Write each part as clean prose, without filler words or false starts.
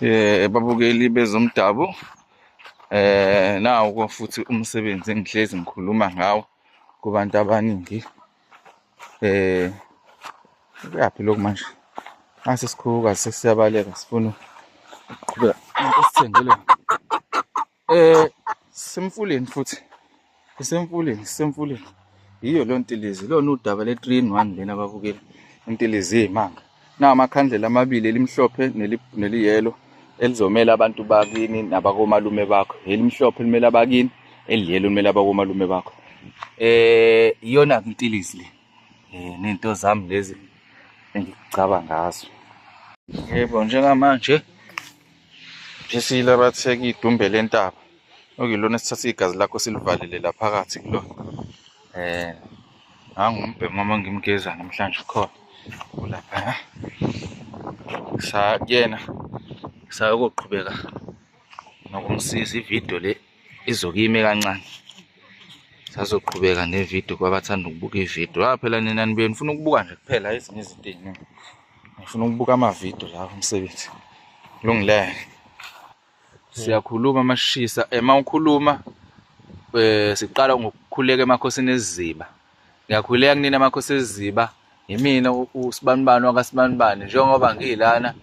Babukeli bezomdabu, nawu futhi umsebenzi engihlezi ngikhuluma ngawo kubantu abaningi. Kuyaphi lokhu manje? Nasi isikhukukazi sesiyabaleka, sifuna ukuqhubeka into esithengele. Sisemfuleni futhi, sisemfuleni, sisemfuleni. Yiyo leyo ntilizi, lona udaba le-three in one lena babukeli, intilizi iyimanga. Nawu amakhandlela amabili, elimhlophe neliyelo, elizomela abantu bakini nabakomalume bakho. Elimhlophe limele abakini, eliyelo limele abakomalume bakho. Iyona-ke intilizi le. Ney'nto zami lezi engikucaba ngazo. Yebo, njengamanje nje silabatheka idumbe lentaba, okuyilona esithatha igazi lakho silivalele la phakathi kulo. Nangu umbhemu wami engimgeza namhlanje ukhona ulaphaya. Kuyena sayokoqhubeka nokumsiza, ividiyo le izoke ime kancane. Sazoqhubeka nevidiyo kwabathanda ukubuka ividiyo. Ah, phela nina nibuye nifuna ukubuka nje kuphela ezinye izinto ey'ningi. Ngifuna ukubuka amavidiyo la umsebenzi. Kulungile. Siyakhuluma mashisa, uma ukhuluma siqala ngokukhuleka emakhosini esiziba. Ngiyakhuleka kunina amakhosi esiziba, yimina usibanibani wakasibanibani, njengoba ngilana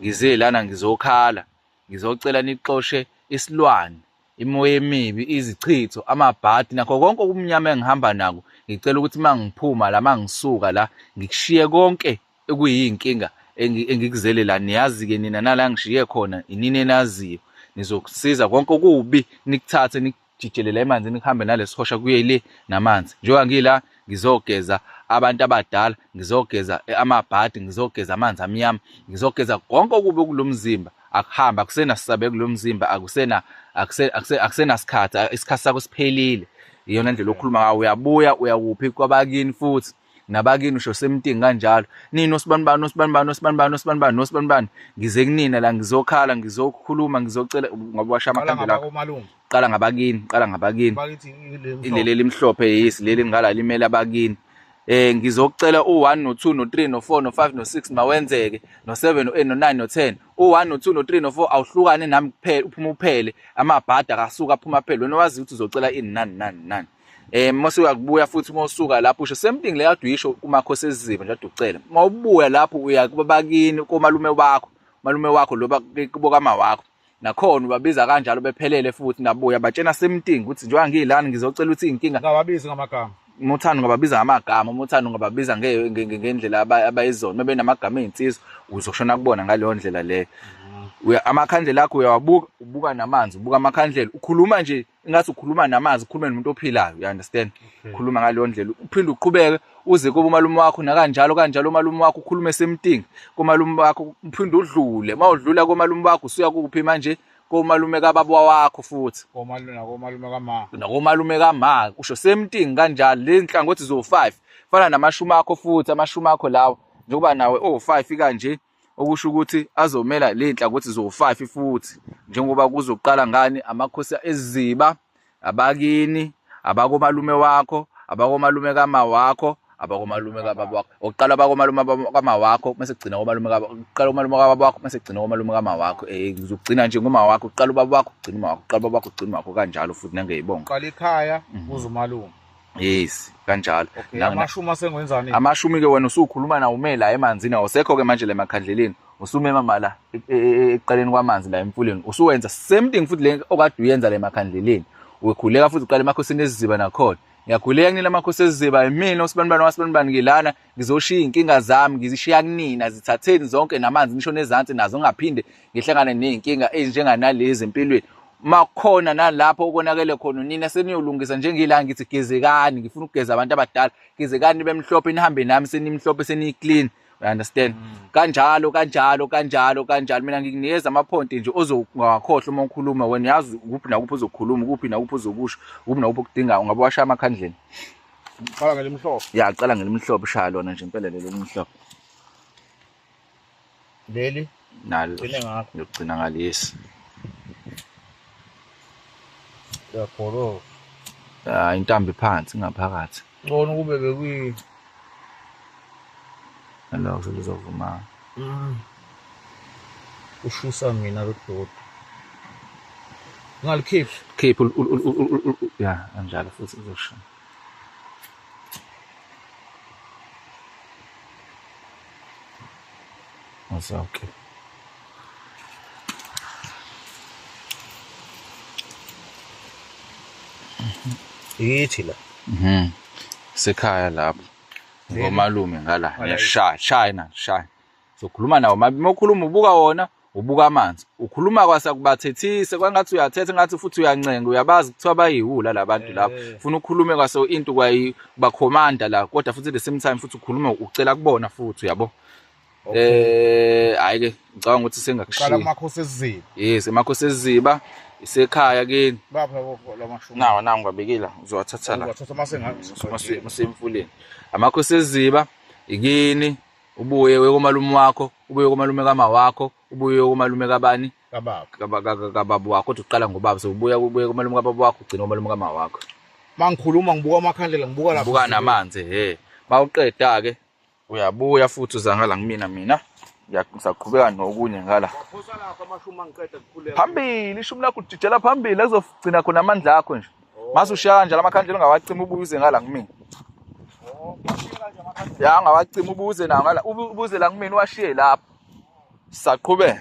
ngize lana ngizokhala, ngizocela nixoshe isilwane, imoya emibi, izichitho, amabhadi nakho konke okumnyama engihamba nako. Ngicela ukuthi uma ngiphuma la, uma ngisuka la, ngikushiye konke ekuyinkinga engikuzele la. Niyazi-ke nina nala ngishiye khona, inini enaziyo. Nizokusiza konke okubi, nikuthathe nikujijelele emanzini, nikuhambe nalesihosha kuye le namanzi. Njengoba ngila ngizogeza abantu abadala, ngizogeza amabhadi, ngizogeza amanzi amnyama, ngizogeza konke okubi okulo mzimba. Akuhamba, akusenasisabe kulo mzimba, akusenasikhathi, isikhathi sakho siphelile. Iyona ndlela okhuluma ngayo. Uyabuya uyakuphi kwabakini futhi nabakini, usho semtingi kanjalo. Nina osibanibani, osibanibani, osibanibani, osibanibani, osibanibani, ngize kunina la ngizokhala, ngizokhuluma, ngizocela. Ngoba washa amakhandlela akho. Qala ngabakini, qala ngabakini. Ileli elimhlophe yisi, leli ngala limele abakini. Ngizocela u1 no2 no3 no4 no5 no6 mawenzeke, no7 no8 no9 no10. U1 no2 no3 no4 awuhlukane nami kuphela, uphuma uphele. Amabhada akasuka aphuma phela. Wena wazi ukuthi uzocela ini nani nani nani. Mase uyakubuya futhi uma usuka lapho usho same thing le kade uyisho kumakhosi esiziba nje kade ucela. Uma ubuya lapho uya kubabakini komalume wakho, malume wakho loba kubo kama wakho. Nakhona ubabiza kanjalo bephelele futhi nabuya batshena same thing ukuthi njengoba ngiyilana ngizocela ukuthi inkinga. Ungababizi ngamagama. Uma uthanda ungababiza ngamagama, uma uthanda ungababiza ngendlela abayizona. Uma benamagama ey'nsizwa uzoshona kubona ngaleyo ndlela leyo. Amakhandlela akho uyawabuka, ubuka namanzi, ubuka amakhandlela, ukhuluma nje ingathi ukhuluma namanzi, ukhulume nomuntu ophilayo, you understand? Ukhuluma ngaleyo ndlela, uphinde uqhubeke uze kubo umalume wakho nakanjalo kanjalo, umalume wakho ukhulume semtingi komalume wakho, uphinde udlule. Uma udlula komalume wakho usuya kuphi manje? Komalume kababa wakho futhi. Komalume nakomalume kama. Nakomalume kama, usho same thing kanjalo. Le nhlangothi zo 5 fana namashumi akho futhi, amashumi akho lawo njengoba nawe o 5 kanje, okusho ukuthi azomela le nhlangothi zo 5 futhi, njengoba kuzoqala ngani amakhosi eziba, abakini, abakomalume wakho, abakomalume kama wakho, abakomalume kababa wakho. Oqala abakomalume kama wakho, mase kugcina komalume kababa, uqala umalume kababa wakho, mase kugcina komalume kama wakho. Uzogcina nje ngoma wakho, uqala ubaba wakho, ugcina uma wakho, uqala ubaba wakho, ugcina uma wakho, kanjalo futhi nangeyibongo. Qala ikhaya, uze umalume. Yes, kanjalo. Okay, amashumi asengwenzani? Amashumi ke wena usukhuluma nawo ume la emanzini, awusekho ke manje la emakhandleleni. Usumema mala ekuqaleni kwamanzi la emfuleni. Usuwenza same thing futhi le okade uyenza la emakhandleleni. Ukhuleka futhi uqala emakhosini esiziba nakhona. Ngiyakhuleka kunina amakhosi esiziba, yimina usibanibani wasibanibani ngilana, ngizoshiya iy'nkinga zami, ngizishiya kunina, zithatheni zonke namanzi nisho nezansi nazo, ngingaphinde ngihlangane ney'nkinga ezinjenganalezi empilweni. Uma kukhona nalapho okonakele khona nina seniyolungisa, njengila ngithi gezekani, ngifuna ukugeza abantu abadala, gezekani nibe mhlophe, nihambe nami senimhlophe seniyi-clean. You understand? Kanjalo kanjalo kanjalo kanjalo. Mina ngikunikeza amaphonti nje ozongawakhohlwa uma ukhuluma. Wena uyazi kuphi nakuphi ozokhuluma, kuphi nakuphi ozokusho, kuphi nakuphi okudingayo. Ungabe washaya amakhandleni. Qala ngelimhlophe. Ya, qala ngelimhlophe, shaya lona nje impela leli elimhlophe. Leli nalo. Gcine ngakho. Ngiyogcina ngalesi. Uyagoloza. Ah, intambo iphansi ngaphakathi. Ngcono kube bekuyi Nalokho selizovuma. Ushusa mina lo doti. Ngalikhiphi. Khiphi ya kanjalo futhi uzoshaya. Okay. Ithi la. Sekhaya lapho. Ngomalume ngala. Shaya, shaya na, shaya. Sokhuluma nawo, uma ukhuluma ubuka wona, ubuka amanzi. Ukhuluma kwasakubathethise kwangathi uyathetha ngathi futhi uyancenga, uyabazi kuthiwa bayiwula labantu lapho. Ufuna ukhulume kwaso into kwayi bakhomanda la, kodwa futhi at the same time futhi ukhuluma ucela kubona futhi, uyabo. Hayi ke ngicabanga ukuthi Qala sengakushiya. kumakhosi esiziba. Yes, emakhosi esiziba isekhaya kini. Bapha lamashumi. Nawo nawo ngibabekile, uzowathatha la. Uzowathatha mase Masemfuleni. Amakhosi esiziba ikini, ubuye uye komalume wakho, ubuye komalume kama wakho, ubuye komalume kabani? Kababa. Kababa wakho, kodwa uqala ngobaba, so ubuya ubuye komalume kababa wakho, ugcina komalume kama wakho. Mangikhuluma ngibuka amakhandlela, ngibuka lapha. Buka namanzi, he. Mawuqeda ke uyabuya futhi uza ngala kumina mina. Ngisaqhubeka nokunye ngala. Waphosa lapha amashumi angiqeda kukhuleka. Phambili ishumi lakho udidela phambili ekuzogcina khona amandla akho nje. Mase ushiya kanjalo amakhandlela ungawacima ubuye uze ngala kumina. Ya ungawacima ubuze nawo ngala ubuze la kumina uwashiye lapho. Sisaqhubeka.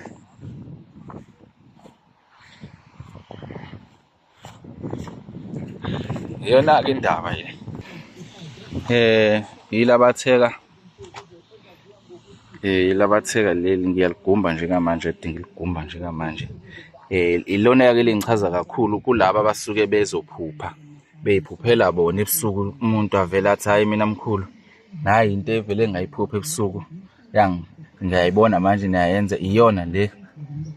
Iyona ke indaba le. Yilabatheka. Ilabatheka leli ngiyaligumba njengamanje, ngidinga iligumba njengamanje. Ilona ke lengichaza kakhulu kulaba abasuke bezophupha. Beyiphuphela bona ebusuku, umuntu avele athi hayi mina mkhulu, nayi into evele ngayiphupha ebusuku. Yang ngiyayibona manje niyayenza, iyona le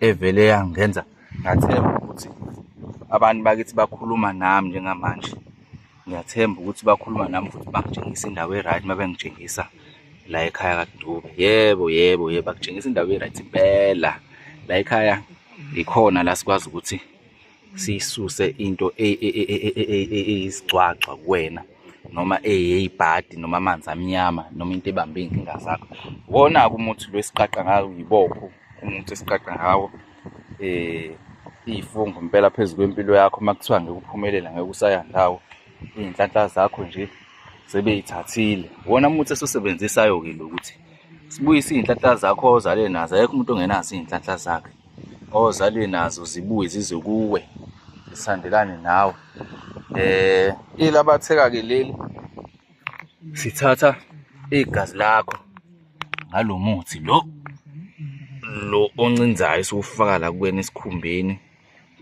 evele yangenza ngathemba ukuthi abantu bakithi bakhuluma nami njengamanje. Ngiyathemba ukuthi bakhuluma nami futhi bangitshengisa indawo e-right uma bengitshengisa la ekhaya kaDube. Yebo, yebo, yebo, bakutshengisa indawo e-right impela. La ekhaya ikhona la sikwazi ukuthi siyisuse into eyisigcwagcwa kuwena, noma eyibhadi, noma amanzi amnyama, noma into ebambe iy'nkinga zakho. Wona-ke umuthi lo esiqaqa ngawo yibopho, umuthi esiqaqa ngawo iy'fungo impela phezu kwempilo yakho. Uma kuthiwa ngeke uphumelele, ngeke usaya ndawo, iy'nhlanhla zakho nje sebey'thathile. Wona umuthi esiwusebenzisayo-ke lo ukuthi sibuyise iy'nhlanhla zakho ozalwe nazo. Akekho umuntu ongenazo iy'nhlanhla zakhe. Ozalwe nazo zibuye zize kuwe, zisandelane nawe. Ilabatheka-ke leli, sithatha igazi lakho ngalo muthi lo lo oncinzayo esiwufaka la kuwena esikhumbeni,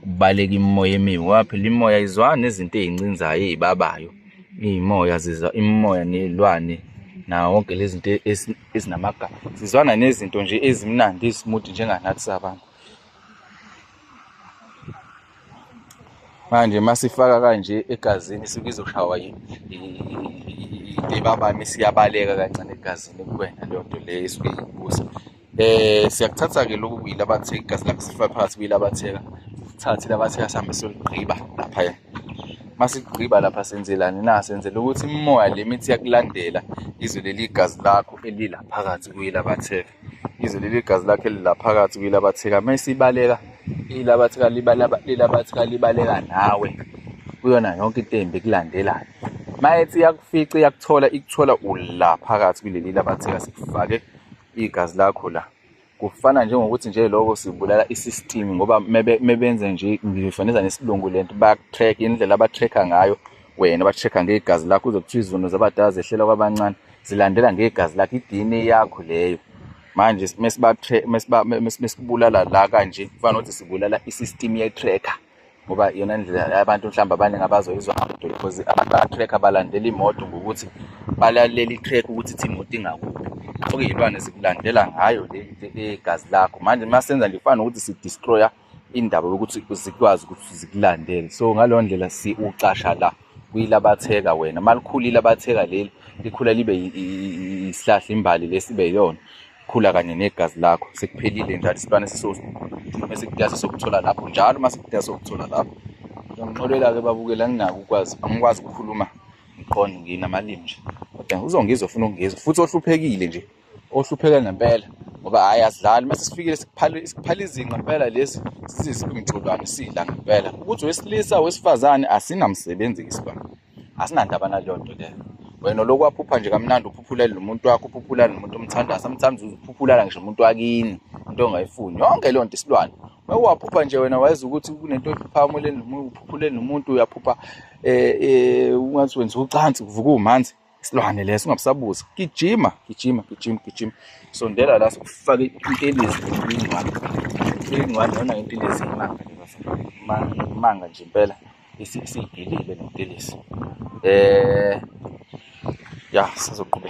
kubaleka imimoya emibi, ngoba phela imimoya ayizwani nezinto ey'ncinzayo ey'babayo. Iy'moya zizwa imimoya ney'lwane nawo wonke lezi zinto ezinamagama, zizwana nezinto nje ezimnandi ezi-smooth njenganathi sabantu. Manje masifaka kanje egazini isuke izoshawa into ebabayo, mese iyabaleka kancane egazini kuwena leyo nto leyo esuke ikubusa. Siyakuthatha-ke lokhu kuyilabatheka, igazi lakho sifake phakathi kuyilabatheka, sithathe ilabatheka sihambe siyoligqiba laphaya. Masigqiba lapha senzelani na? Senzela ukuthi imimoya le mithi iyakulandela izwe leli gazi lakho elila phakathi kuyilabatheka, izwe leli gazi lakho elila phakathi kuyilabatheka. Mesibaleka ilabatheka lilabatheka libaleka nawe kuyona yonke into embi ekulandelayo. Mayethi iyakufica, iyakuthola, ikuthola ula phakathi kuleli labatheka, sikufake igazi lakho la. Kufana njengokuthi nje lokho sibulala i-system, ngoba mebenze nje ngifanisa nesilungu lento, bayaku-track indlela aba-track-a ngayo wena, ba-track-a ngegazi lakho, kuze kuthiwa izono zabadala zehlela kwabancane, zilandela ngegazi lakho, i-DNA yakho leyo. Manje mesibulala la kanje, kufana nokuthi sibulala i-system ye-tracker, ngoba iyona ndlela abantu mhlawumbe abaningi abazoyizwa ngayo, because abantu baya-track-a, balandela imoto ngokuthi balalela i-track ukuthi ithi imoto ingakuphi. Okuyilwane zikulandela ngayo le igazi lakho. Manje masenza nje kufana nokuthi si-destroy-a indaba yokuthi zikwazi ukuthi zikulandele. So ngaleyo ndlela ucasha la kuyilabatheka wena. Malikhula ilabatheka leli, likhula libe isihlahla, imbali lesibe yiyona, khula kanye negazi lakho. Sekuphelile njalo isilwane mesikudinga sesokuthola lapho njalo, masikudinga sokuthola lapho. Ngiyangixolela-ke babukeli, anginako ukwazi, angikwazi ukukhuluma ngiqonde, nginamalimi nje, kodwa uzongizwa ofuna ukungizwa, futhi ohluphekile nje, ohlupheke ngempela. Ngoba hhayi asidlali, mase sifikile sikuphala izinqa impela lesi, size umjulwane sidla ngempela. Ukuthi wesilisa wesifazane asinamsebenzi isilwane. Asinandaba naleyo nto leyo. Wena lokhu waphupha nje kamnandi, uphuphulele nomuntu wakho, uphuphulale nomuntu omthandayo. Sometimes uphuphulala ngisho umuntu wakini, into ongayifuni. Yonke leyo nto isilwane. Uma waphupha nje wena wazi ukuthi kunento oyiphuphayo nomuntu, uphuphulele nomuntu, uyaphupha ungathi wenza ucansi, kuvuka umanzi. Isilwane leso ungabusabuza. Gijima, gijima, gijima, gijima. Sondela la sikufake intelezi ingcwane. Ingcwane yona intelezi imanga le bafana. Imanga nje impela. Isiyigilile le ntelezi. Ya sizoqhubeka.